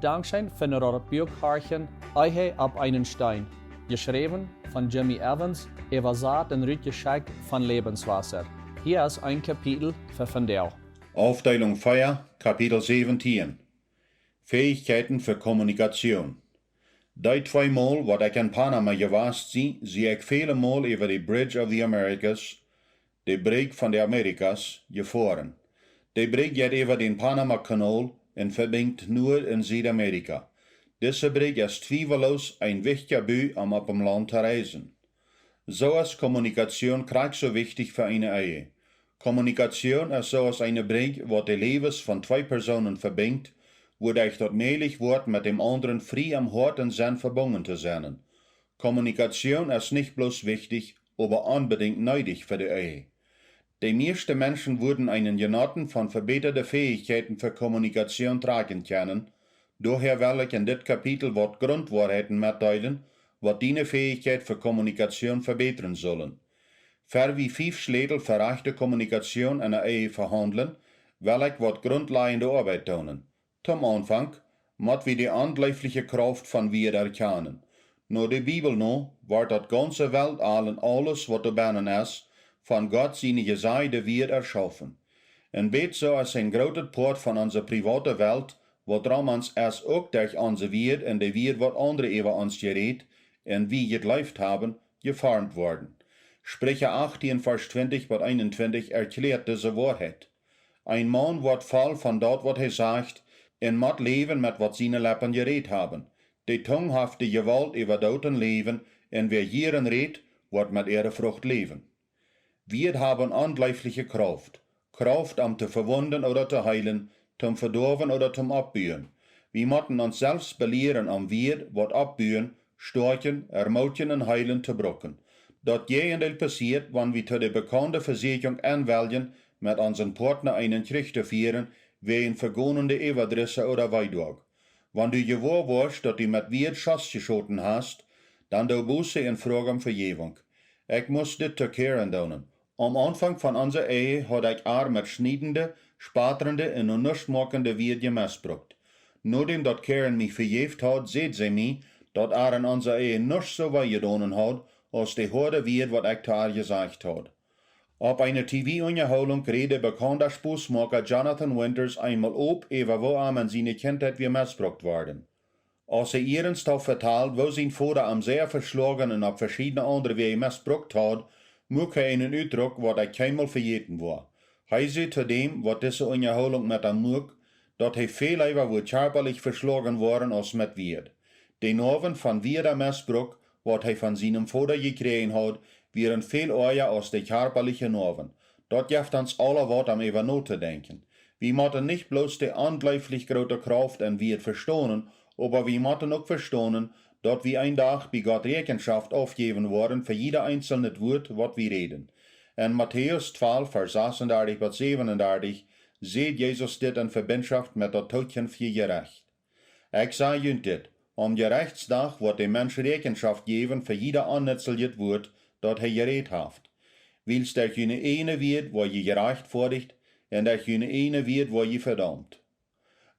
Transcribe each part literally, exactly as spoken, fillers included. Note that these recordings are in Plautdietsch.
Dankscheen fa daut Buak horchen, Ehe opp eenen Steen, jeschräwen von Jimmy Evans, äwasat un rutjeschekjt von Lebenswasser. Hia es een Kapitel fa vondoag. Aufdeelunk vea, Kapitel säwentieen. Fäichkjeiten fa Kommunikation. Dee twee Mol, waut ekj en Panama jewast sie, sie ekj väle Mol äwa de Bridge of the Americas, de Brigj von de Amerikas, jefoaren. De Brigj jeit äwa dän Panama-Kanol un vebinjt Nuad- un Südamerika. Dise Brigj es twiewelloos een wichtja Bug, om opp dem Launt to reisen. Soo es Kommunikation krakjt soo wichtich fa eene Ehe. Kommunikation es soo aus eene Brigj, waut de Läwes von twee Persoonen vebinjt, wuaderch daut mäajlich woat, met däm aundren frie em Hoat un Senn vebungen to sennen. Kommunikation es nich bloos wichtich, oba onbedinjt needich fa de Ehe. De mieeschte Menschen wudden eenen Jenoten von vebätade Fäichkjeiten fa Kommunikation trakjen kjennen. Doahäa well ekj en dit Kapitel waut Gruntwoarheiten metdeelen, waut diene Fäichkjeit fa Kommunikation vebätren sullen. Ver wie fief Schlätel fa rajchte Kommunikation en de Ehe vehaundlen, well ekj waut grundlajende Oabeit doonen. Toom Aunfank mott wie de onjleefliche Krauft von Wieed erkjanen. No de Bibel no woat daut gaunze Weltall un aules, waut doabennen es, von Gott siene jesajde Wieed erschaufen. Un bät soo es een grootet Poat von onse privote Welt, waut rom ons es, uk derch onse Wieed un de Wieed, waut aundre äwa ons jerät un wie jejleeft haben, jeformt worden. Spricha achtieen, Varsch twintich bat eenuntwintich erkjläat dise Woarheit. Een Maun woat voll von daut, waut hee sajcht, un mott läwen met waut siene Leppen jerät haben. De Tung haft de Jewault äwa Doot un Läwen, un wäa jieren rät, woat met äare Frucht läwen. Wieed haben onjleefliche Krauft. Krauft om to vewunden ooda to heelen, toom vedoawen ooda toom oppbuen. Wie motten ons selfst belieren, om Wieed, waut oppbuen, stoakjen, ermootjen un heelen to brucken. Daut Jäajendeel passieet, wan wie to de bekaunde Vesieekjunk enwelljen, met onsen Poatna eenen Kjrich to fieren, wäajen vegonende Äwadrisse ooda Weedoag. Wan du jewoa woascht, daut du met Wieed Schoss jeschoten hast, dan doo Buße un froag om Vejäwunk. Ekj must dit to Karen doonen. Aum Aunfank von onse Ehe haud ekj ar met schniedende, spatrende un no nuscht moakende Wieed jemestbrukt. Nodäm daut Karen mie vejäft haud, säd see mie, daut ar en onse Ehe nuscht soo wee jedonen haud, aus de hoade Wieed, waut ekj to ar jesajcht haud. Opp eene T V-Unjahoolunk räd de bekaunda Spossmoaka Jonathan Winters eemol op äwa woo am en siene Kjintheit wia mestbrukt worden. Aus hee ierensthaft vetald, woo sien Voda am sea veschloagen un opp veschiedne aundre Wäaj mestbrukt haud, muak hee eenen Utdruck, waut ekj kjeenmol vejäten woa. Hee säd to däm, waut dise Unjahoolunk met am muak, daut hee väl leewa wudd kjarpalich veschloagen woaren aus met Wieed. De Noawen von Wieedamestbruck, waut hee von sienem Voda jekjräajen haud, wieren väl oaja aus de kjarpaliche Noawen. Daut jeft ons aula waut om äwa notodenkjen. Wie motten nich bloos de onjleeflich groote Krauft en Wieed vestonen, oba wie motten uk vestonen, daut wie een Dach bie Gott Räakjenschoft aufjäwen woaren fa jieda eenselnet Wuat, waut wie räden. En Matäus twalf, Varsch sasundartich bat säwenundartich, säd Jesus dit en Vebinjschoft met daut tookjinftje Jerecht. Ekj saj junt dit: Aum Jerechtsdach woat de Mensch Räakjenschoft jäwen fa jieda onnutzeljet Wuat, daut hee jerät haft. Wiels derch june ieejne Wieed woa jie jerajchtfoadicht, un derch june ieejne Wieed woa jie vedaumt.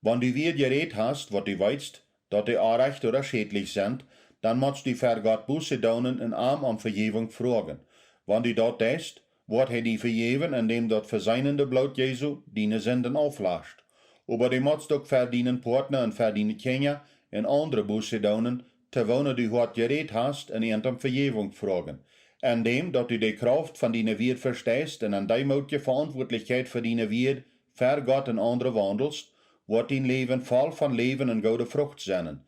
Wan du Wieed jerät hast, waut du weetst, daut dee orrajcht ooda schädlich sent, dan motst du ver Gott Buße doonen un am om Vejäwunk froagen. Wan du daut deist, woat hee die vejäwen, endäm daut veseenende Bloot Jesu diene Sinden aufwascht. Oba du motst uk ver dienen Poatna un ver diene Kjinja un aundre Buße doonen, to woone du hoat jerät hast, un an om Vejäwunk froagen. Endäm daut du de Krauft von diene Wieed vesteist un en Deemoot de Veauntwuatlichkjeit fa diene Wieed ver Gott un aundre waundelst, woat dien Läwen voll von Läwen un goode Frucht sennen.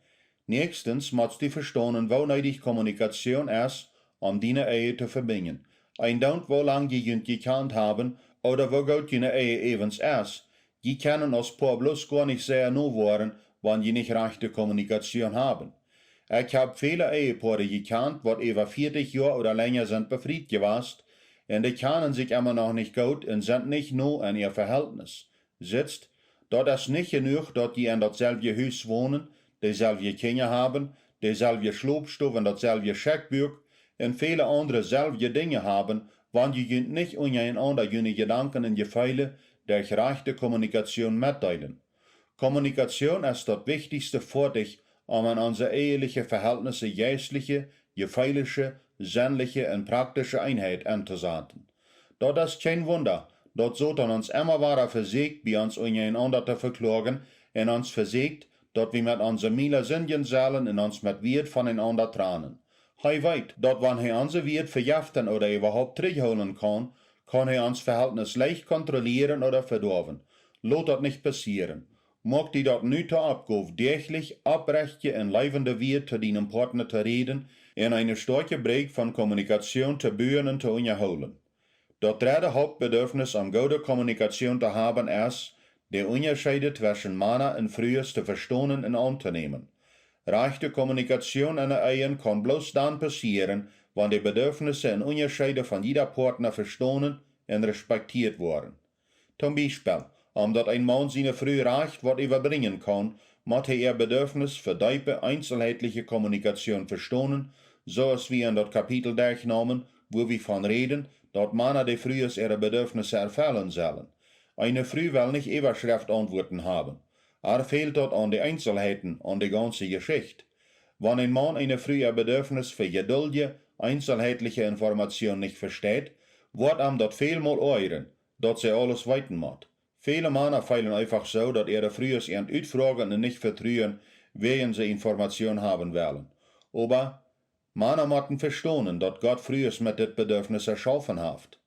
Näakjstens motst du vestonen, woo needich Kommunikation es, om diene Ehe to vebinjen. Eendoont woo lang jie junt jekjant haben, ooda woo goot june Ehe äwens es, jie kjennen aus Poa bloos goanich sea no woaren, wan jie nich rajchte Kommunikation haben. Ekj hab väle Ehepoare jekjant, waut äwa vieetich Joa ooda lenja sent befriet jewast, un dee kjanen sikj emma noch nich goot un sent nich no en äa Vehältnis. Sitst, daut es nich jenuach, daut jie en daut selwje Hus wonen, de selwje Kjinja haben, de selwje Schlopstow un daut selwje Schekjbuak un väle aundre selwje Dinja haben, wan jie junt nich unjarenaunda june Jedanken un Jefeele derch rajchte Kommunikation metdeelen. Kommunikation es daut wichtichste Foatich, om en onse eheliche Vehältnisse jeistliche, jefeelische, sennliche un praktische Eenheit entosaten. Daut es kjeen Wunda, daut Soton ons emma wada vesieekjt, bie ons unjarenaunda to vekloagen un ons vesieekjt, daut wie met onse Miela sindjen sellen un ons met Wieed vonenaunda tranen. Hee weet, daut wan hee onse Wieed vejeften ooda äwahaupt trigjhoolen kaun, kaun hee ons Vehältnis leicht kontrollieren ooda vedoawen. Lot daut nich passieren. Moak die daut nu to Oppgow, däachlich oprechtje un leewende Wieed to dienem Partner to räden un eene stoakje Brigj von Kommunikation to buen un to unjahoolen. Daut dredde Hauptbedürfnis, om goode Kommunikation to haben, es, de Unjascheede tweschen Mana un Frues to vestonen un auntonämen. Rajchte Kommunikation en de Ehen kaun bloos dan passieren, wan de Bedürfnisse un Unjascheede von jieda Partner vestonen un respektieet woaren. Toom Biespel, om daut een Maun siene Fru rajcht waut äwabrinjen kaun, mott hee äa Bedürfnis fa deepe, eenzelheitliche Kommunikation vestonen, soo aus wie en daut Kapitel derchnaumen, wua wie von räden, daut Mana de Frues äare Bedürfnisse erfellen sellen. Eene Fru well nich Äwaschreft-Auntwuaten haben. Ar fält daut aun de Eenzelheiten, aun de gaunze Jeschicht. Wan een Maun eene Fru äa Bedürfnis fa jeduldje, eenzelheitliche Information nich vesteit, woat am daut välmol oajren, daut see aules weeten mott. Väle Mana feelen eefach soo, daut äare Frues an utfroagen un nich vetruen, wäajen see Information haben wellen. Oba Mana motten vestonen, daut Gott Frues met dit Bedürfnis erschaufen haft.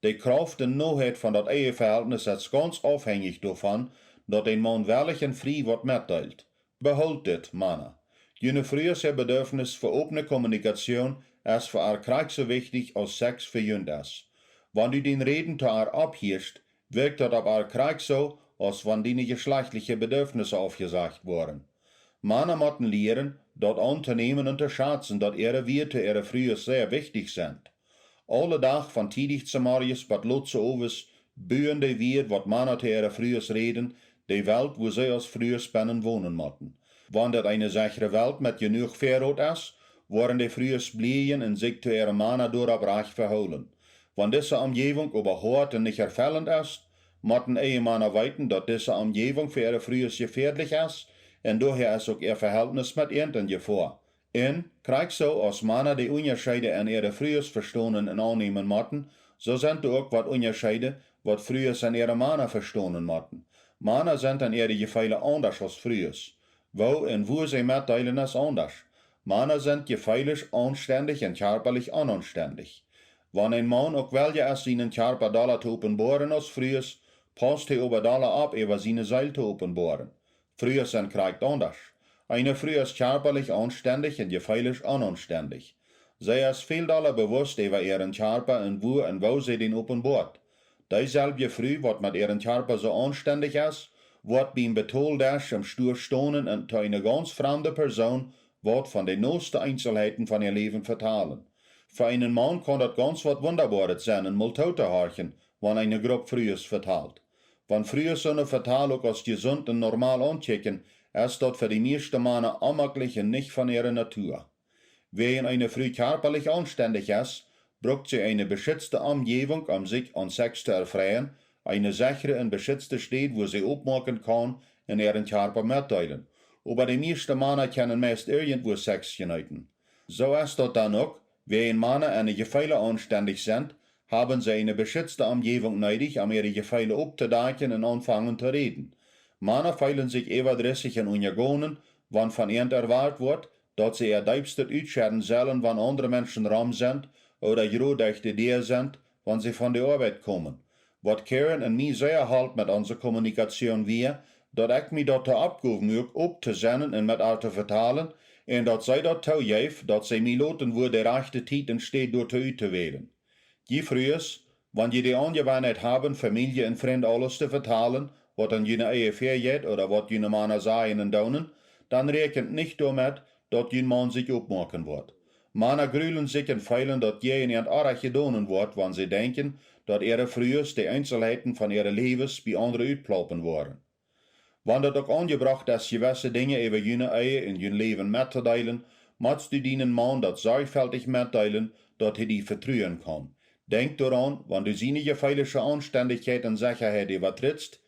De Krauft un Noheit von daut Ehevehältnis es gaunz aufhenjich doavon, daut een Maun wellich un frie waut metdeelt. Behoolt dit, Mana. June Frues äa Bedürfnis fa opne Kommunikation es fa ar krakjt soo wichtich aus Sex fa junt es. Wan du dien Räden to ar opphieescht, wirkjt daut opp ar krakjt soo, aus wan diene jeschlajchtliche Bedürfnisse aufjesajcht woaren. Mana motten lieren, daut auntonämen un to schazen, daut äare Wieed to äare Frues sea wichtich sent. Aule Dach von tiedich zemorjes bat lot zeowes buen de Wieed, waut Mana to äare Frues räden, de Welt, wua see aus Frues bennen wonen motten. Wan daut eene sechre Welt met jenuach Väarot es, woaren de Frues blieejen un sikj to äare Mana doaropp rajcht vehoolen. Wan dise Omjäwunk oba hoat un nich erfellent es, motten Ehemana weeten, daut dise Omjäwunk fa äare Frues jefäadlich es, un doahäa es uk äa Vehältnis met an en Jefoa. Un krakjt soo aus Mana de Unjascheede en äare Frues vestonen un aunnämen motten, soo sent doa uk waut Unjascheede, waut Frues en äare Mana vestonen motten. Mana sent en äare Jefeele aundasch aus Frues. Woo un wua see metdeelen es aundasch. Mana sent jefeelisch aunstendich un kjarpalich onaunstendich. Wan een Maun uk wellich es, sienen Kjarpa dolla to openboaren aus Frues, paust hee oba dolla opp, äwa siene Seel to openboaren. Frues sent krakjt aundasch. Eene Fru es kjarpalich aunstendich un jefeelisch onaunstendich. See es väl dolla bewust äwa äaren Kjarpa un wua un woo see dän openboat. Deeselwje Fru, waut met äaren Kjarpa soo aunstendich es, woat biem Betoldesch em Stua stonen un to eene gaunz framde Persoon waut von de noste Eenzelheiten von äa Läwen vetalen. Fa eenen Maun kaun daut gaunz waut Wundaboaret sennen, mol tootohorchen, wan eene Grupp Frues vetalt. Wan Frues soone Vetal uk aus jesunt un normal aunkjikjen, es daut fa de mieeschte Mana onmaklich un nich von äare Natua. Wäajen eene Fru kjarpalich aunstendich es, brukt see eene beschitzte Omjäwunk, om sikj aun Sex to erfreien, eene sechre un beschitzte Städ, wua see oppmoaken kaun un äaren Kjarpa metdeelen. Oba de mieeschte Mana kjennen meist irjentwua Sex jeneeten. Soo es daut dan uk, wäajen Mana en de Jefeele aunstendich sent, haben see eene beschitzte Omjäwunk needich, om äare Jefeele opptodakjen un aunfangen to räden. Mana feelen sikj äwadrissich un unjagonen, wan von an erwoat woat, daut see äa deepstet utschedden sellen, wan aundre Menschen rom sent ooda jrod derch de Däa sent, wan see von de Oabeit komen. Waut Karen un mie sea holp met onse Kommunikation wia, daut ekj mie daut to Oppgow muak, opp to sennen un met ar to vetalen, un daut see daut toojeef, daut see mie loten wudd de rajchte Tiet un Städ doatoo uttowälen. Jie Frues, wan jie de Aunjewanheit haben, Famielje un Frind aules to vetalen, waut en june Ehe väajeit ooda waut june Mana sajen un doonen, dan räakjent nich doamet, daut jun Maun sikj oppmoaken woat. Mana grulen sikj un feelen, daut jäajen an orrajcht jedonen woat, wan see denkjen, daut äare Frues de Eenzelheiten von äare Läwes bie aundre utplaupen woaren. Wan daut uk aunjebrocht es, jewesse Dinja äwa june Ehe un jun Läwen mettodeelen, motst du dienen Maun daut sorjfeltich metdeelen, daut hee die vetruen kaun. Denkj doaraun, wan du siene jefeelische Aunstendichkjeit un Sechaheit äwatrittst,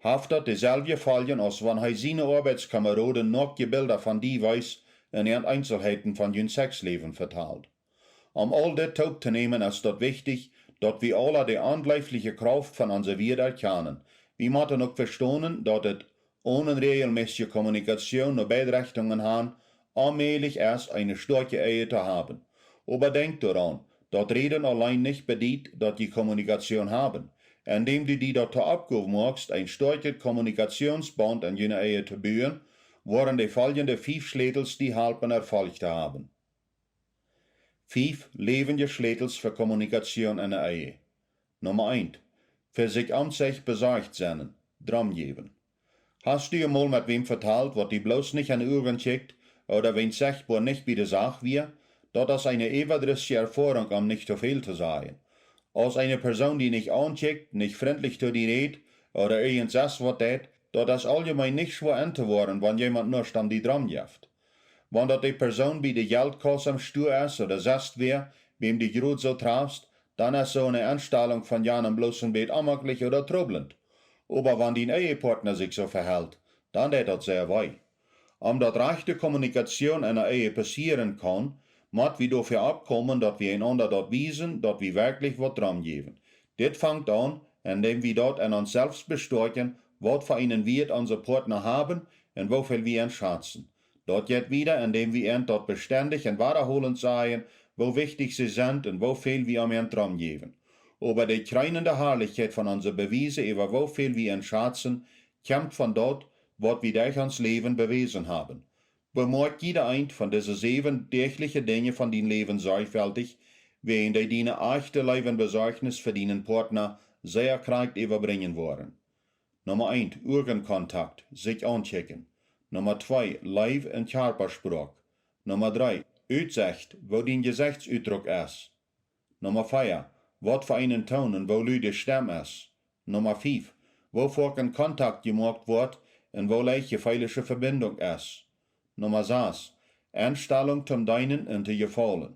Haft daut deselwje Foljen aus wan hee siene Oabeitskameroden noakje Bilda von die wees un an Eenselheiten von jun Sexläwen vetald. Om aul dit toop to nämen es daut wichtich, daut wie aula de onjleefliche Krauft von onse Wieed erkjanen. Wie motten uk vestonen, daut et onen räajelmäßje Kommunikation no beid Rechtungen han onmäajlich es, eene stoakje Ehe to haben. Oba denkj doaraun, daut Räden auleen nich bediet, daut jie Kommunikation haben. Endäm du die daut to Oppgow moakst, een stoakjet Kommunikationsbaunt en june Ehe to buen, woaren de foljende fief Schlätels die halpen Erfolg to haben. Fief läwendje Schlätels fa Kommunikation en de Ehe. Numma eent: Fa sikj aum Sach besorcht sennen, Dromm jäwen. Hast du emol met wäm vetalt, waut die bloos nich en de Uagen kjikjt, ooda wäm sechtboa nich bie de Sach wia? Daut es eene äwadrissje Erfoarunk, om nich too väl to sajen. Aus eene Persoon die nich aunkjikjt, nich frintlich to die rät, ooda irjent sest waut deit, daut es auljemeen nich schwoa entowoaren, wan jemaunt nuscht om die Dromm jeft. Wan daut de Persoon bie de Jeltkaus aum Stua es ooda sest wäa, wäm du jrod soo trafst, dan es soo eene Enstalunk von janem bloos een bät onjemaklich ooda trubbelnt. Oba wan dien Ehepartna sikj soo vehelt, dan deit daut sea wee. Om daut rajchte Kommunikation en de Ehe passieren kaun, mott wie doafäa oppkomen, daut wie eenaunda daut wiesen, daut wie werkjlich waut Dromm jäwen. Dit fangt aun, endäm wie daut en ons selfst bestoakjen, waut fa eenen Wieet onse Partna haben un woo väl wie an schazen. Daut jeit wieda, endäm wie an daut bestendich un wadaholent sajen, woo wichtich see sent un woo väl wie om an Dromm jäwen. Oba de kjreenende Harlichkjeit von onse Bewiese äwa woo väl wie an schazen, kjemt von daut, waut wie derch ons Läwen bewäsen haben. Bemoakj jieda eent von dise säwen däachliche Dinja von dien Läwen sorjfeltich, wäajen dee diene ajchte Leew un Besorchtnis fa dienen Partna sea krakjt äwabrinjen woaren. Numma eent: Uagenkontakt, sikj aunkjikjen. Numma twee: Leew un Kjarpasproak. Numma dree: Utsecht, woo dien Jesechtsutruk es. Numma vea: Waut fa eenen Toon un woo lud de Stemm es. Numma fief: Woo foaken Kontakt jemoakt woat un woo leicht jefeelische Vebinjunk es. Numma sas: Enstalunk toom deenen un to jefaulen.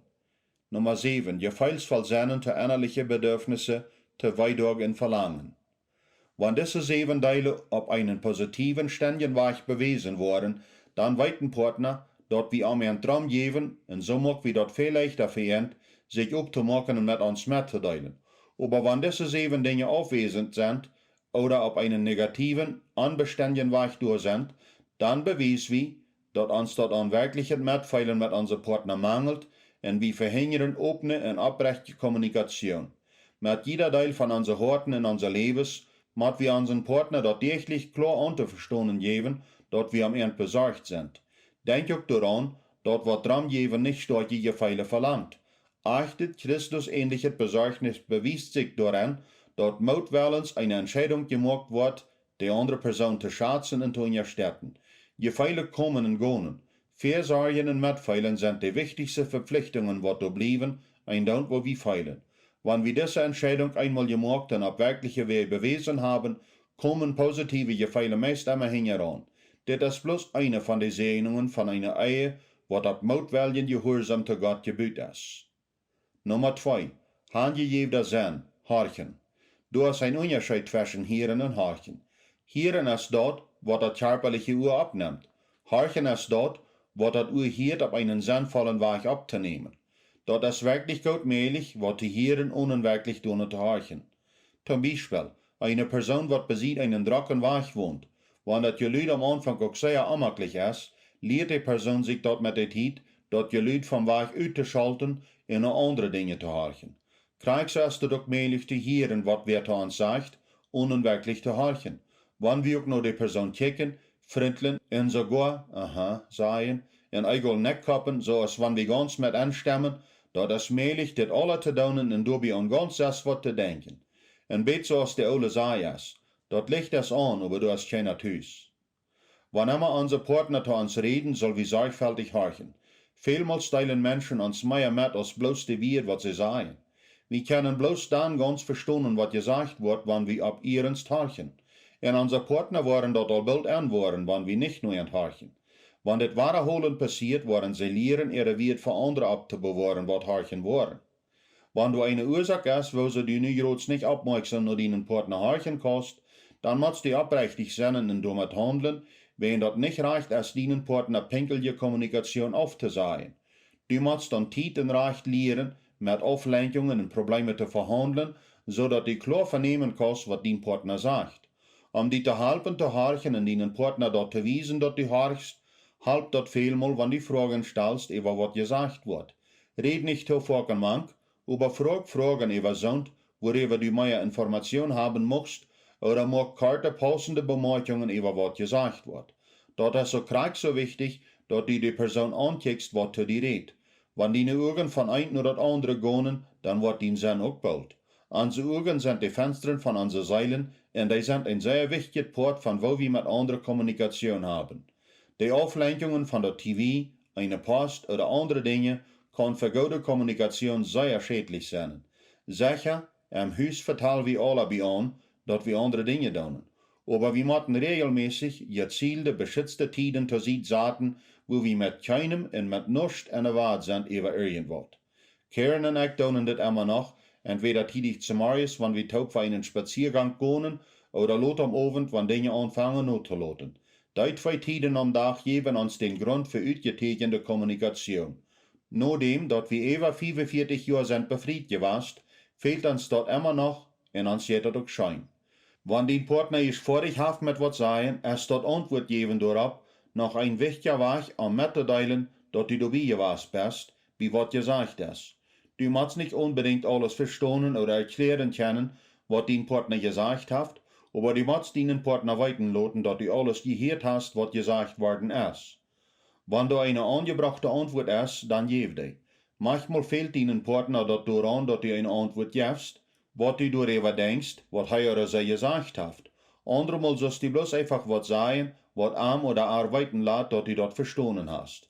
Numma säwen: Jefeelsvoll sennen to ennaliche Bedürfnisse, to Weedoag un Velangen. Wan dise säwen Deele opp eenen positiewen, stendjen Wajch bewäsen woaren, dan weet een Partna, daut wie om an Dromm jäwen, un soo moak wie daut väl leichta fa an, sikj opptomoaken un met ons mettodeelen. Oba wan dise säwen Dinja aufwäsent sent ooda opp eenen negatiewen, onbestendjen Wajch doa sent, dan bewies wie, daut ons daut aun werkjlichet Metfeelen met onse Partna mangelt un wie vehinjren opne un opprechtje Kommunikation. Met jieda Deel von onse Hoaten un onse Läwes mott wie onsen Partna daut däachlich kloa auntovestonen jäwen, daut wie om an besorcht sent. Denkj uk doaraun, daut waut Dromm jäwen nich stoakje Jefeele velangt. Ajchtet, Christus-änlichet Besorchtnis bewiest sikj doaren, daut mootwellens eene Entscheidunk jemoakt woat, de aundre Persoon to schazen un to unjastetten. Jefeele komen un gonen. Väasorjen un Metfeelen sent de wichtichste Vepflichtungen, waut doa bliewen, eendoont woo wie feelen. Wan wie dise Entscheidunk eenmol jemoakt un opp werkjliche Wäaj bewäsen haben, komen positiewe Jefeele meist emma hinjaraun. Dit es bloos eene von de Säajnungen von eene Ehe, waut opp mootwelljen Jehuarsom to Gott jebut es. Numma twee: Hanjejäwda Senn, horchen. Doa es een Unjascheet tweschen hieren un horchen. Hieren es daut, waut daut kjarpaliche Ua oppnemt. Horchen es daut, waut daut Ua hieet, opp eenen sennvollen Wajch opptonämen. Daut es werkjlich goot mäajlich, waut to hieren, onen werkjlich doano to horchen. Toom Biespel, eene Persoon, waut besied eenen drocken Wajch wont, wan daut Jelud aum Aunfank uk sea onjemaklich es, lieet de Persoon sikj daut met de Tiet, daut Jelud vom Wajch uttoschalten un no aundre Dinja to horchen. Krakjt soo es daut uk mäajlich to hieren, waut wäa to ons sajcht, onen werkjlich to horchen. Wan wie uk no de Persoon kjikjen, frintlen un soogoa aha sajen, un eejentlich nekjkoppen, soo aus wan wie gaunz met enstemmen, daut es mäajlich, dit aula to doonen un doabie aun gaunz sest waut to denkjen. Un bät soo aus de oole Saj es: Daut Licht es aun, oba doa es kjeena tus. Wan emma onse Partna to ons räden, sell wie sorjfeltich horchen. Välmols deelen Menschen ons mea met aus bloos de Wieed, waut see sajen. Wie kjennen bloos dan gaunz vestonen, waut jesajcht woat, wan wie opp ierenst horchen. Un onse Partna woaren daut aul boolt enwoaren, wan wie nich no an horchen. Wan dit wadaholent passieet, woaren see lieren, äare Wieed fa aundre opptobewoaren, waut horchen woaren. Wan doa eene Uasoak es, wuarom du nu jrod nich oppmoakjsom no dienen Partna horchen kaust, Dan motst du opprechtich sennen un doamet haundlen, wäajen daut nich rajcht es, dienen Partna pinkjlje Kommunikation auftosajen. Du motst aun Tiet un Rajcht lieren, met Auflenkjungen un Probleeme to vehaundlen, soo daut du kloa venämen kaust, waut dien Partna sajcht. Om die to halpen to horchen un dienen Partna daut to wiesen, daut du horchst, halpt daut välmol, wan du Froagen stalst äwa waut jesajcht woat. Räd nich too foaken mank, oba froag Froagen äwa soont, wuaräwa du mea Information haben muchst, ooda moak korte, paussende Bemoakjungen äwa waut jesajcht woat. Daut es uk krakjt soo wichtich, daut du de Persoon aunkjikjst, waut to die rät. Wan diene Uagen von eent no daut aundre gonen, dan woat dien Senn uk boolt. Onse Uagen sent de Fenstren von onse Seelen un dee sent een sea wichtjet Poat von woo wie met aundre Kommunikation haben. De Auflenkjungen von daut T V, eene Post ooda aundre Dinja kaun fa goode Kommunikation sea schädlich sennen. Secha, em Hus vetal wie aula bie aun, daut wie aundre Dinja doonen. Oba wie motten räajelmässich jezielde, beschitzte Tieden to Sied saten, wua wie met kjeenem un met nuscht enne Wad sent äwa irjentwaut. Karen un ekj doonen dit emma noch, entwäda tiedich zemorjes, wan wie toop fa eenen Spazieagank gonen, ooda lot aum Owent, wan Dinja aunfangen notoloten. Dee twee Tieden aum Dach jäwen ons dän Grunt fa utjetäkjende Kommunikation. Nodäm daut wie äwa fiefunvieetich Joa sent befriet jewast, fält ons daut emma noch un ons jeit daut uk scheen. Wan dien Partna ieescht foadich haft met waut sajen, es daut Auntwuat jäwen doaropp noch een wichtja Wajch, om mettodeelen, daut du doabie jewast best, bie waut jesajcht es. Du motst nich onbedinjt aules vestonen ooda erkjläaren kjennen, waut dien Partna jesajcht haft, oba du motst dienen Partna weeten loten, daut du aules jehieet hast, waut jesajcht worden es. Wan doa eene aunjebrochte Auntwuat es, dan jeff dee. Maunchmol fält dienen Partna daut doaraun, daut du eene Auntwuat jefst, waut du doaräwa denkjst, waut hee ooda see jesajcht haft. Aundremol sust du bloos eefach waut sajen, waut am ooda ar weeten lat, daut du daut vestonen hast.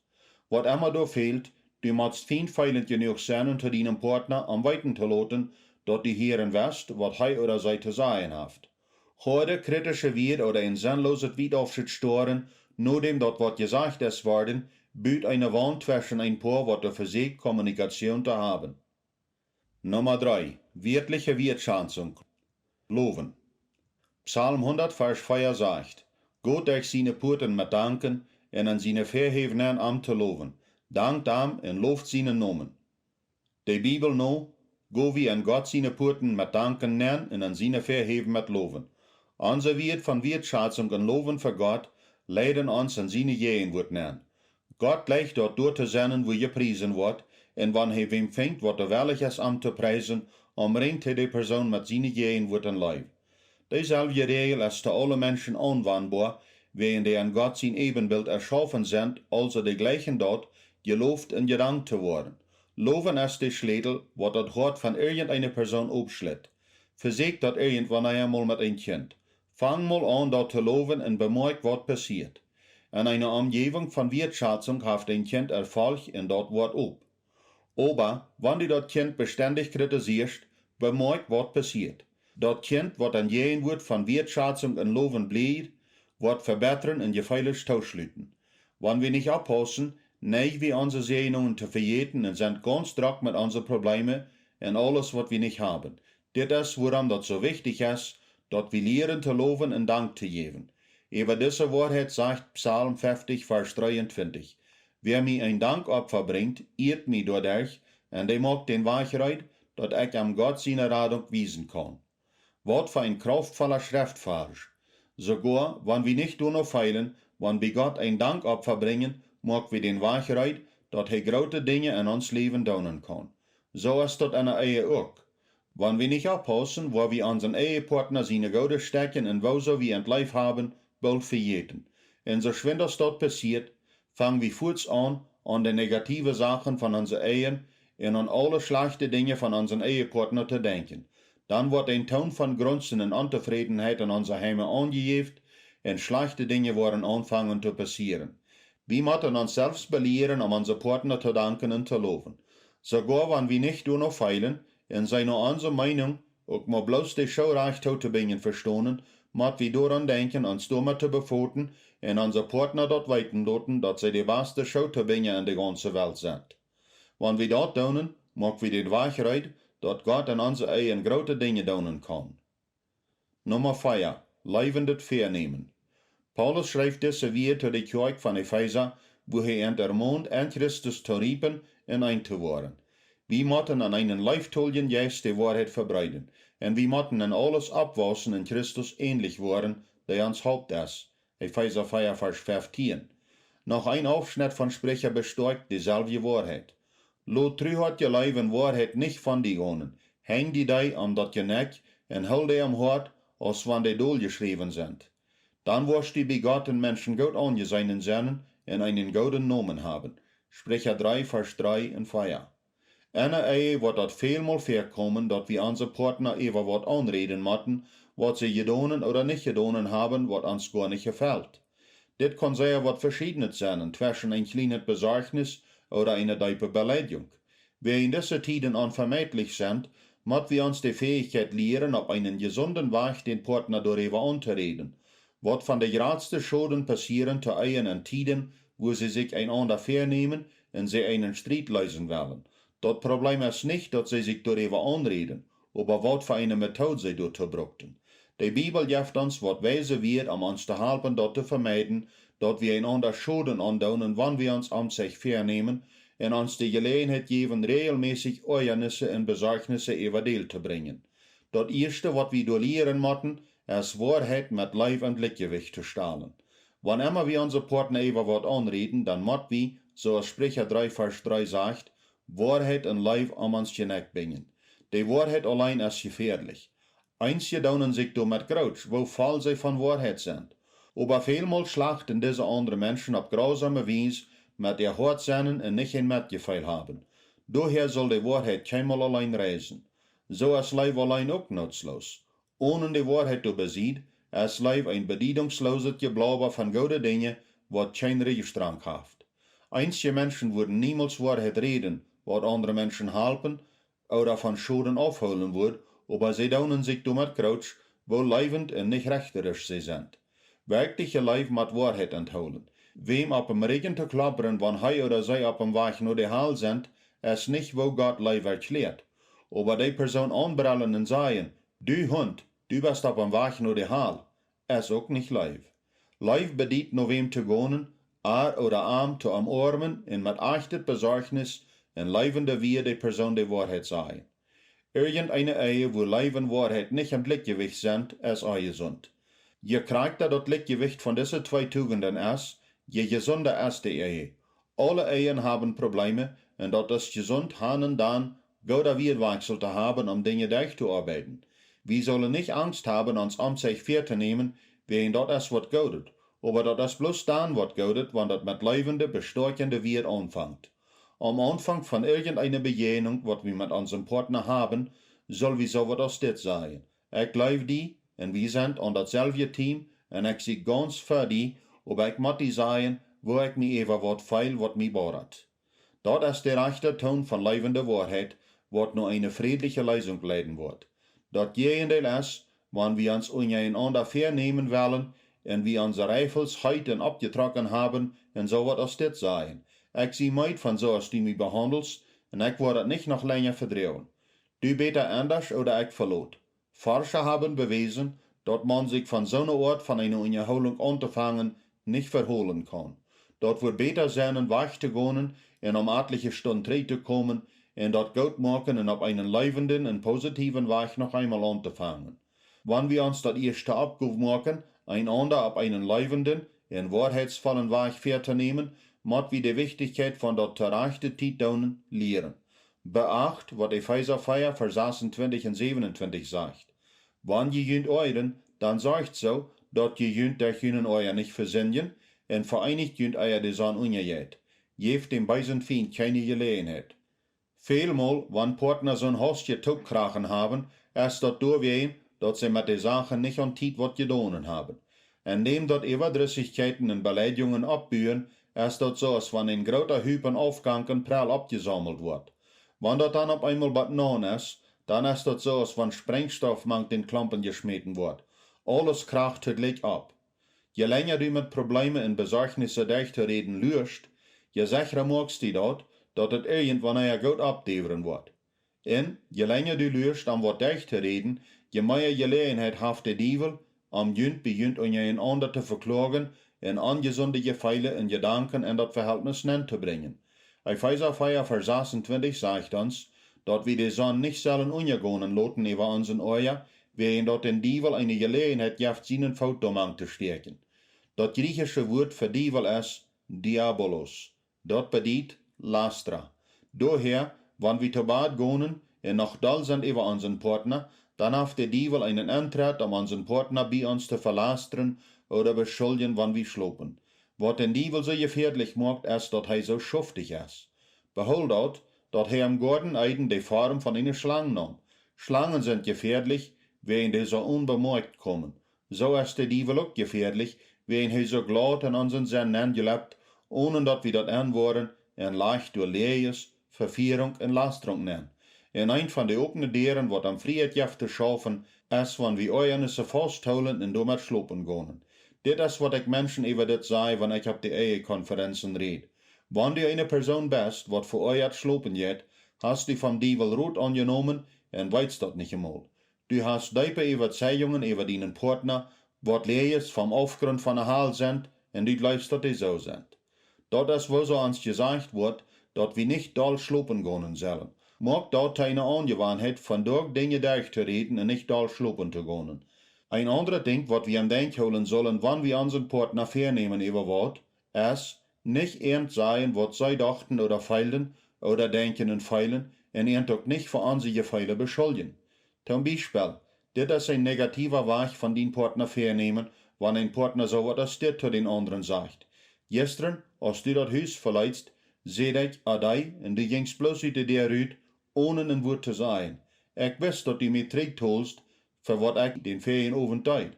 Waut emma doa fält, du motst fienfeelent jenuach sennen to dienem Partna, om weeten to loten, daut du hieren west, waut hee ooda see to sajen haft. Hoade, kritische Wieed ooda een sennlooset, wiet aufschet Stoaren, nodäm daut waut jesajcht es worden, but eene Waunt tweschen een Poa, waut doa vesäkjt Kommunikation to haben. Numma dree. Wieetliche Wieetschatzunk. Lowen. Psalm hundat, Varsch vea sajcht: "Got derch siene Puaten met Danken un en siene Väahäw nenn am to lowen. Dankt am un loft sienen Nomen." De Bibel no, go wie en Gott siene Puaten met Danken nenn un en siene Väahäw met Lowen. Onse Wieed von Wieetschatzunk un Lowen fa Gott leiden ons en siene Jäajenwuat nenn. Gott jleicht daut doa to sennen, wua jepriesen woat, un wan hee wäm finjt, waut doa wellich es, am to priesen, omrinjt hee de Persoon met siene Jäajenwuat un Leew. Deeselwje Räajel es to aule Menschen aunwandboa, wäajen dee en Gott sien Äbenbilt erschaufen sent, aulsoo dee jleichen daut, jeloft un jedankt to woaren. Lowen es de Schlätel, waut daut Hoat von irjenteene Persoon oppschlit. Vesäkj daut irjentwanea mol met een Kjint. Fang mol aun, daut to lowen, un bemoakj, waut passieet. En eene Omjäwunk von Wieetschatzunk haft een Kjint Erfolg un daut woat opp. Oba wan du daut Kjint bestendich kritisieescht, bemoakj, waut passieet. Daut Kjint, waut en Jäajenwuat von Wieetschatzunk un Lowen blift, woat vebittren un jefeelisch tooschluten. Wan wie nich oppaussen, neig wie onse Säajnungen to vejäten un sent gaunz drock met onse Probleeme un aules, waut wie nich haben. Dit es, wuarom daut soo wichtich es, daut wie lieren to lowen un Dank to jäwen. Äwa dise Woarheit sajcht Psalm feftig, Varsch dreeuntwintich: "Wäa mie een Dankopfa brinjt, ieet mie doaderch, un dee moakt dän Wajch reed, daut ekj am Gott siene Radunk wiesen kaun." Waut fa een krauftvolla Schreftvarsch! Soogoa wan wie nich doano feelen, wan wie Gott een Dankopfa brinjen, moak wie dän Wajch reed, daut hee groote Dinja en ons Läwen doonen kaun. Soo es daut enne Ehe uk. Wan wie nich oppaussen, woa wie onsen Ehepartna siene goode Stekjen un woosoo wie an leef haben, boolt vejäten. Un soo schwind aus daut passieet, fang wie fuaz aun, aun de negative Sachen von onse Ehen un aun aule schlajchte Dinja von onsen Ehepartna to denkjen. Dan woat een Toon von Grunzen un Ontofrädenheit en onse Heime aunjejäft un schlajchte Dinja woaren aunfangen to passieren. Wie motten ons selfst belieren, om onse Partna to danken un to lowen. Soogoa wan wie nich doano feelen un see no onse Meenung uk mau bloos de Schoo rajcht too to binjen vestonen, mott wie doaraun denkjen, ons doamet to befoten un onse Partna daut weeten loten, daut see de baste Schoo to binjen en de gaunze Welt sent. Wan wie daut doonen, moak wie dän Wajch reed, daut Gott en onse Ehen groote Dinja doonen kaun. Numma vea. Leewendet Väanämen. Paulus schreef dise Wieed to de Kjoakj von Efesa, wua hee an ermont, en Christus to riepen un eent to woaren. Wie motten en eenen leeftoljen Jeist de Woarheit vebreeden, un wie motten en aules oppwaussen un Christus änlich woaren, dee ons Haupt es. Efesa vea, Varsch feftieen. Noch een Aufschnett von Spricha bestoakjt deeselwje Woarheit. Lot tru haud je Leew un Woarheit nich von die gonen, henj die dee om daut Jenekj un hool dee aum Hoat, aus wan dee doljeschräwen sent. Dan woascht du bie Gott un Menschen goot aunjeseenen sennen un eenen gooden Nomen haben. Spricha dree, Varsch dree un vea. Enne Ehe woat daut välmol väakomen, daut wie onse Partna äwa waut aunräden motten, waut see jedonen ooda nich jedonen haben, waut ons goa nich jefelt. Dit kaun sea waut Veschiednet sennen, tweschen een kjlienet Besorchnis ooda eene deepe Beleidjunk. Wäajen dise Tieden onvemeidlich sent, mott wie ons de Fäichkjeit lieren, opp eenen jesunden Wajch dän Partna doaräwa auntoräden. Waut von de jratste Schoden passieren to Ehen en Tieden, wua see sikj eenaunda väanämen un see eenen Striet leesen wellen. Daut Probleem es nich, daut see sikj doaräwa aunräden, oba waut fa eene Metood see doatoo brukten. De Bibel jeft ons waut weise Wieed, om ons to halpen, daut to vemeiden, daut wie eenaunda Schoden aundoonen, wan wie ons om sikj väanämen un ons de Jeläajenheit jäwen, räajelmässich Oajanisse un Besorchnisse äwa Deel to brinjen. Daut ieeschte, waut wie doa lieren motten, es Woarheit met Leew em Jlikjjewicht to stalen. Wan emma wie onse Partna äwa waut aunräden, dan mott wie, soo aus Spricha dree, Varsch dree sajcht, Woarheit un Leew om ons Jenekj binjen. De Woarheit auleen es jefäadlich. Eenje doonen sikj doamet groot, woo voll see von Woarheit sent. Oba välmol schlachten dise aundre Menschen opp grausome Wies met äa Hoat sennen un nich een Metjefeel haben. Doahäa saul de Woarheit kjeenmol auleen reisen. Soo es Leew auleen uk nutzloos. Onen de Woarheit doa besied, es Leew een bediedungslooset Jeblauba von goode Dinja, waut kjeen Räajestrank haft. Eenje Menschen wudden niemols Woarheit räden, waut aundre Menschen halpen ooda von Schoden aufhoolen wudd, oba see doonen sikj doamet groot, woo leewent un nich rechterisch see sent. Werkjliche Leew mott Woarheit enthoolen. Wäm opp däm Rigjen to kloppren, wan hee ooda see opp däm Wajch no de Hal sent, es nich, woo Gott Leew erkjläat. Oba dee Persoon aunbrellen un sajen: "Du Hunt, du best opp däm Wajch no de Hal", es uk nich Leew. Leew bediet, no wäm to gonen, ar ooda am to omoarmen un met ajchtet Besorchnis un leewende Wieed de Persoon de Woarheit sajen. Irjenteene Ehe, wua Leew un Woarheit nich em Jlikjjewicht sent, es onjesunt. Je krakjta daut Jlikjjewicht von dise twee Tugenden es, je jesunda es de Ehe. Aule Ehen haben Probleeme, un daut es jesunt, han un dan gooda Wieedwakjsel to haben, om Dinja derchtooabeiden. Wie sellen nich Angst haben, ons om sikj väatonemen, wäajen daut es waut Goodet. Oba daut es bloos dan waut Goodet, wan daut met leewende, bestoakjende Wieed aunfangt. Aum Aunfank von irjenteene Bejäajnunk, waut wie met onsem Partna haben, sell wie soo waut aus dit sajen: "Ekj leew die, un wie sent aun daut selwje Team, un ekj sie gaunz fa die, oba ekj mott die sajen, woo ekj mie äwa waut feel, waut mie bodat." Daut es de rajchta Toon von leewende Woarheit, waut no eene frädliche Leesunk leiden woat. Daut Jäajendeel es, wan wie ons unjarenaunda väanämen wellen un wie onse Reifels heet un oppjetrocken haben un soo waut aus dit sajen: "Ekj sie meed von soo aus du mie behaundelst, un ekj woa daut nich noch lenja vedroagen. Du bäta endasch ooda ekj velot." Forscha haben bewäsen, daut maun sikj von soone Oat von eene Unjahoolunk auntofangen nich vehoolen kaun. Daut wudd bäta sennen, wajch to gonen un om atelje Stund trigj to komen un daut goot moaken un opp eenen leewenden un positiewen Wajch noch eemol auntofangen. Wan wie ons daut ieeschte Oppgow moaken, eenaunda opp eenen leewenden un woarheitsvollen Wajch väatonemen, mott wie de Wichtichkjeit von daut to rajchte Tiet doonen lieren. Beacht, waut Efesa vea, Varsch sasuntwintich un säwenuntwintich sajcht: "Wan jie junt oajren, dan sorcht soo, daut jie junt derch junen Oaja nich vesindjen, un veeenicht junt ea de Sonn unjajeit. Jäft däm beesen Fient kjeene Jeläajenheit." Välmol, wan Partna soon haustjet Toopkrachen haben, es daut doawäajen, daut see met de Sachen nich aun Tiet waut jedonen haben. Endäm daut Äwadrissichkjeiten un Beleidjungen oppbuen, es daut soo, aus wan een groota Hupen Aufgank un Prell oppjesaumelt woat. Wan daut dan opp eemol bat naun es, dan es daut soo, aus wan Sprenjstoff mank dän Klompen jeschmäten woat. Aules kracht toojlikj opp. Je lenja du met Probleeme un Besorchnisse derchtoräden luascht, je sechra moakst du daut, daut et irjentwanea goot oppdäwren woat. Un je lenja du luascht, om waut derchtoräden, je mea Jeläajenheit haft de Diewel, om junt bie junt unjarenaunda to vekloagen un onjesunde Jefeele un Jedanken en daut Vehältnis nenn to brinjen. Efeesa vea Varsch sasuntwintich sajcht ons, daut wie de Sonn nich sellen unjagonen loten äwa onsen Oaja, wäajen daut dän Diewel eene Jeläajenheit jeft, sienen Foot doamank to stäakjen. Daut griechische Wuat fa Diewel es Diabolos. Daut bediet Lastra. Doahäa, wan wie to Bad gonen un noch doll sent äwa onsen Partna, dan haft de Diewel eenen Entrett, om onsen Partna bie ons to velastren ooda beschuljen, wan wie schlopen. Waut dän Diewel soo jefäadlich moakt, es, daut hee soo schuftich es. Behool daut, daut hee em Goaden Eden de Form von eene Schlang naum. Schlangen sent jefäadlich, wäajen dee soo onbemoakt komen. Soo es de Diewel uk jefäadlich, wäajen hee soo glaut en onsen Senn nenjlept, onen daut wie daut enwoaren, un lajcht doa Läajes, Vefierunk un Lastrunk nenn. Un eent von de opne Däaren, waut am Frieheit jeft to schaufen, es, wan wie Oajanisse fausthoolen un doamet schlopen gonen. Dit es, waut ekj Menschen äwa dit saj, wan ekj opp de Ehekonferenzen räd. Wan du eene Persoon best, waut veoajat schlopen jeit, hast du vom Diewel Rot aunjenomen un weetst daut nich emol. Du hast deepe Äwazeijungen äwa dienen Partna, waut Läajes vom Aufgrunt von de Hal sent, un du jleefst, daut dee soo sent. Daut es, woo soo ons jesajcht woat, daut wie nich doll schlopen gonen sellen. Moak daut to eene Aunjewanheit, vondoag Dinja derch to räden un nich doll schlopen to gonen. Een aundret Dinkj, waut wie em Denkj hoolen sellen, wan wie onsen Partna väanämen äwa waut, es, nich irjent sajen, waut see dochten ooda feelden, ooda denkjen un feelen, un irjent uk nich fa onse Jefeele beschuljen. Toom Biespel, dit es een negatiewa Wajch von dien Partna väanämen, wan een Partna soo waut aus dit to dän aundren sajcht. Jistren, aus du daut Hus veleetst, säd ekj adee un du jinjst bloos ut de Däa rut, onen een Wuat to sajen. Ekj wist, daut du mie trigjtolst fa waut ekj dän väajen Owent deed.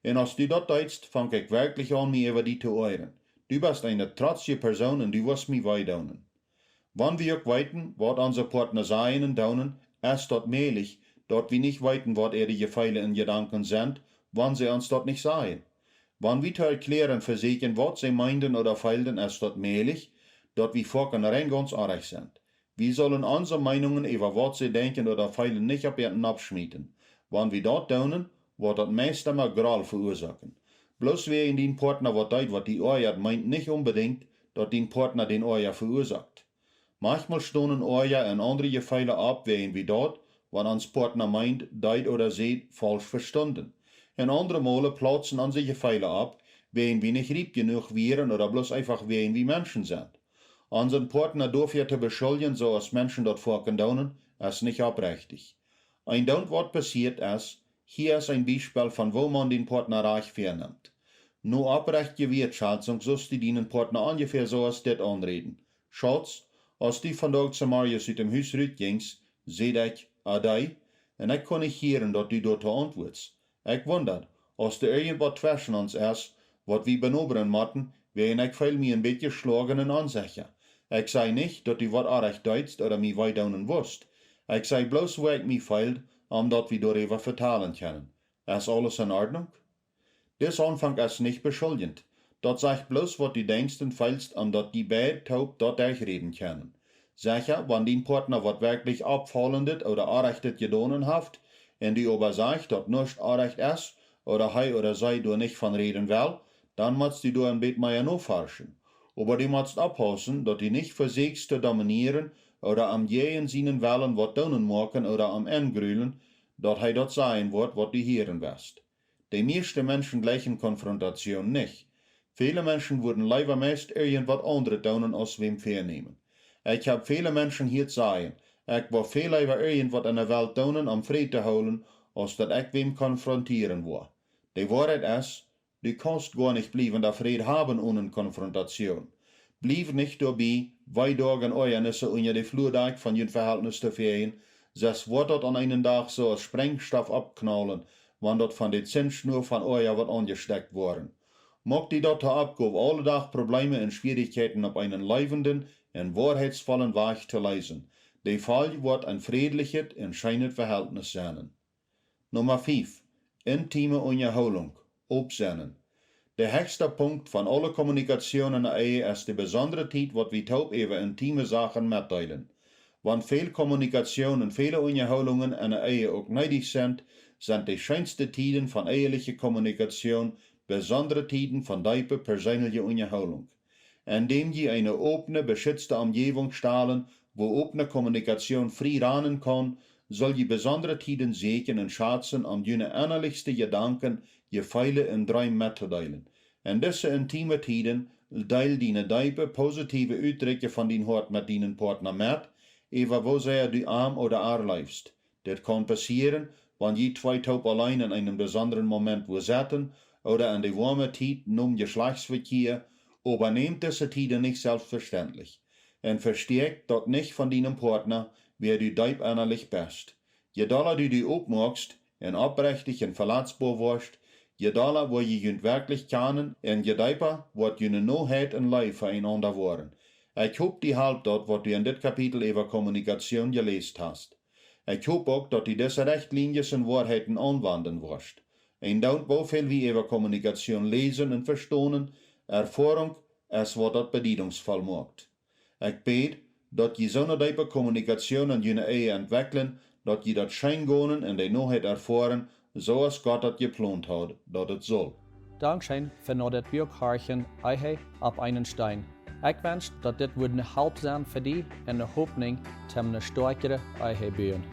Un aus du daut deedst, funk ekj werkjlich aun, mie äwa die to oajren. Du best eene trotzje Persoon un du woascht mie wee doonen. Wan wie uk weeten, waut onse Partna sajen un doonen, es daut mäajlich, daut wie nich weeten, waut äare Jefeele un Jedanken sent, wan see ons daut nich sajen. Wan wie to erkjläaren vesieekjen, waut see meenden ooda feelden, es daut mäajlich, daut wie foaken rein gaunz orrajcht sent. Wie sellen onse Meenungen äwa waut see denkjen ooda feelen nich opp äant nopp schmieten. Wan wie daut doonen, woat daut meist emma Groll veuasoaken. Bloos wäajen dien Partna waut deed, waut die oajat, meent nich onbedinjt, daut dien Partna dän Oaja veuasoakt. Maunchmol stonen Oaja un aundre Jefeele opp, wäajen wie daut, waut ons Partna meent, deed ooda säd, faulsch vestunden. Un aundre Mole plautzen onse Jefeele opp, wäajen wie nich riep jenuach wieren ooda bloos eefach wäajen wie Menschen sent. Onsen Partna doafäa to beschuljen, soo aus Menschen daut foaken doonen, es nich opprechtich. Een Doont, waut passieet es, hia es een Biespel von woo maun dien Partna rajcht väanemt. No opprechtje Wieetschatzunk sust du dienen Partna onjefäa soo aus dit aunräden: Schauz, aus du vondoag zemorjes ut däm Hus rut jinjst, säd ekj adee, un ekj kunn nich hieren, daut du doa to auntwuadst. Ekj wunda, aus doa irjent waut tweschen ons es, waut wie benobren motten, wäajen ekj feel mie een bät jeschloagen un onsecha. Ekj saj nich, daut du waut orrajcht deedst ooda mie wee doonen wust. Ekj saj bloos, woo ekj mie feel, om daut wie doaräwa vetalen kjennen. Es aules en Ordnunk? Dis Aunfank es nich beschuljent. Daut sajcht bloos, waut du denkjst un feelst, om daut jie beid toop daut derchräden kjennen. Secha, wan dien Partna waut werkjlich oppfaulendet ooda orrajchtet jedonen haft, un du oba sajchst, daut nuscht orrajcht es, ooda hee ooda see doa nich von räden well, dan motst du doa een bät mea noforschen. Oba du motst oppaussen, daut du nich vesieekjst to dominieren ooda am jäajen sienen Wellen waut doonen moaken ooda am engrülen, daut hee daut sajen woat, waut du hieren west. De mieeschte Menschen jleichen Konfrontatioon nich. Väle Menschen wudden leewa meist irjent waut aundret doonen aus wäm väanämen. Ekj hab väle Menschen hieet sajen: Ekj wull väl leewa irjent waut en de Welt doonen, om Fräd to hoolen, aus daut ekj wäm konfrontieren wull. De Woarheit es, du kaust goanich bliewen doa Fräd haben onen Konfrontatioon. Bliew nich doabie, Weedoag un Oajanisse unja de Fluadakj von jun Vehältnis to fäajen, sest woat daut aun eenen Dach soo aus Sprenjstoff oppknaulen, wan daut von de Zinnschnua von Oaja woat aunjestekjt woaren. Moak die daut to Oppgow, aule Dach Probleeme un Schwierichkjeiten opp eenen leewenden un woarheitsvollen Wajch to leesen. De Folj woat een frädlichet un scheenet Vehältnis sennen. Numma fief: Intime Unjahoolunk, opp sennen. De hechsta Punkt von aule Kommunikatioon en de Ehe es de besondre Tiet, waut wie toop äwa intime Sachen metdeelen. Wan väl Kommunikatioon un väle Unjahoolungen en de Ehe uk needich sent, sent de scheenste Tieden von eheliche Kommunikation besondre Tieden von deepe perseenliche Unjahoolunk. Endäm jie eene opne, beschitzte Omjäwunk stalen, wua opne Kommunikation frie ranen kaun, sull jie besondre Tieden säkjen un schazen, om june ennalichste Jedanken, Jefeele un Dreem mettodeelen. En dise intime Tieden deel diene deepe, positive Utdrekje von dien Hoat met dienen Poatna met, äwa woo sea du am ooda ar leefst. Dit kaun passieren, wan jie twee toop auleen en eenem besondren Moment wua setten ooda en de woame Tiet nom Jeschlajchtsvekjia, oba nämt dise Tieden nich selfstvestentlich. Un vestäakjt daut nich von dienem Poatna, wäa du deep ennalich best. Je dolla du die opmoakst un oprechtich un veletzboa woascht, je dolla woa jie junt werkjlich kjanen un je deepa woat june Noheit un Leew fa eenaunda woaren. Ekj hop, die halpt daut, waut du en dit Kapitel äwa Kommunikation jeläst hast. Ekj hop uk, daut du dise Rechtlinjes un Woarheiten aunwanden woascht. Eendoont woo väl wie äwa Kommunikation läsen un vestonen, Erfoarunk es waut daut bediedungsvoll moakt. Ekj bäd, daut jie soone deepe Kommunikation en june Ehe entwekjlen, daut jie daut scheen gonen un de Noheit erfoaren, soo aus Gott daut jeplont haud, daut et sull. Dankscheen fa no dit Buak horchen, Ehe opp eenen Steen. Ekj wensch, daut dit wudd ne Help sennen fa die un ne Hopninj toom ne stoakjre Ehe buen.